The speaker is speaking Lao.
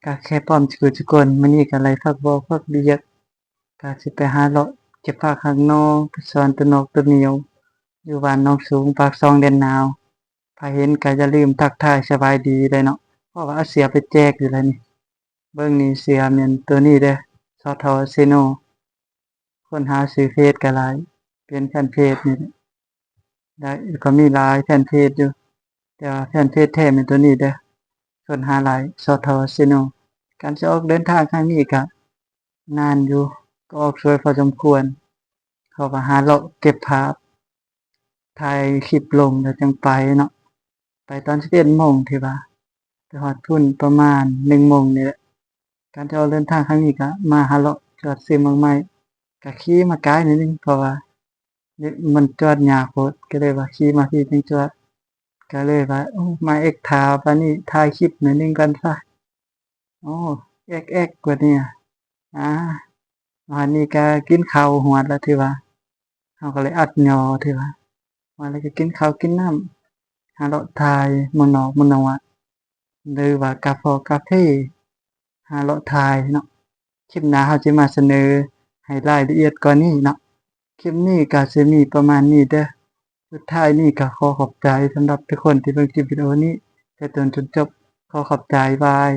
ກະແຄ່ພ້ອມສຸກໆຄົນ. ມື້ນີ້ກະໄລ່ພັກວອກພັກວຽກ ກະຊິໄປຫາເລາະເກັບຜັກຫາກໜໍ່ ໄປສອນຕົວນົກຕົວໜຽວ ຢູ່ບ້ານໜອງສູງ ປາກຊ່ອງແດນໜາວ. ໃຜເຫັນກະຢ່າລືມທັກທາຍສະບາຍດີໄດ້ເນາະ ເພາະວ່າເອົາເສື້ອໄປແຈກຢູ່ແລ້ວນີ້. ເບິ່ງນີ້ ເສື້ອແມ່ນໂຕນີ້ເດີ້ ສທ ເຊໂນ. ຄົ້ນຫາຊື່ເຟສກະຫຼາຍ ເປັນແຟນເພຈນີ້ແຫຼະ ໄດ້ ກະມີຫຼາຍແຟນເພຈຢູ່ ແຕ່ວ່າແຟນເພຈແທ້ແມ່ນໂຕນີ້ເດີ້ ຄົ້ນຫາຫຼາຍ ສທ ເຊໂນ. ການຊິອອກເດີນທາງຄັ້ງນີ້ກະນານຢູ່ ກະອອກສວຍພໍສົມຄວນ ເພາະວ່າຫາເລາະເກັບພາບ ຖ່າຍຄລິບລົງແລ້ວຈັ່ງໄປເນາະ. ໄປຕອນສິບເອັດໂມງ ທີ່ວ່າໄປຮອດພຸ້ນປະມານໜຶ່ງໂມງນີ້ແຫຼະ. ການທີ່ອອກເດີນທາງຄັ້ງນີ້ກະມາຫາເລາະຈອດຊື້ໝາກໄມ້ ກະຂີ່ມາກາຍໜ້ອຍໜຶ່ງ ເພາະວ່າມັນຈອດຍາກໂພດ ກະເລີຍວ່າຂີ່ມາພີ້ຈຶ່ງຈອດ. ກະເລີຍວ່າ ໂອ້ ມາເອັກຖ້າປານນີ້ ຖ່າຍຄລິບໜ້ອຍໜຶ່ງກ່ອນຊະ. ໂອ້ ແອກໆ ກວ່ານີ້ ອາ ມາຮອດນີ້ກະກິນເຂົ້າຮອດແລ້ວ ຖືວ່າ ເຮົາກະເລີຍອັດຍໍ ຖືວ່າ ມາແລ້ວກະກິນເຂົ້າກິນນ້ຳ ຫາເລາະຖ່າຍເມືອງນອກເມືອງນອກ ຫຼືວ່າກາຟອກາເຟ ຫາເລາະຖ່າຍເນາະ. ຄລິບໜ້າເຮົາຊິມາສະເໜີໃຫ້ລາຍລະອຽດກວ່ານີ້ເນາະ. ຄລິບນີ້ກະຊິມີປະມານນີ້ເດີ້. ສຸດທ້າຍນີ້ກະຂໍຂອບໃຈສຳລັບທຸກຄົນທີ່ເບິ່ງຄລິບວິດີໂອນີ້ແຕ່ຕົ້ນຈົນຈົບ. ຂໍຂອບໃຈ ບາຍ.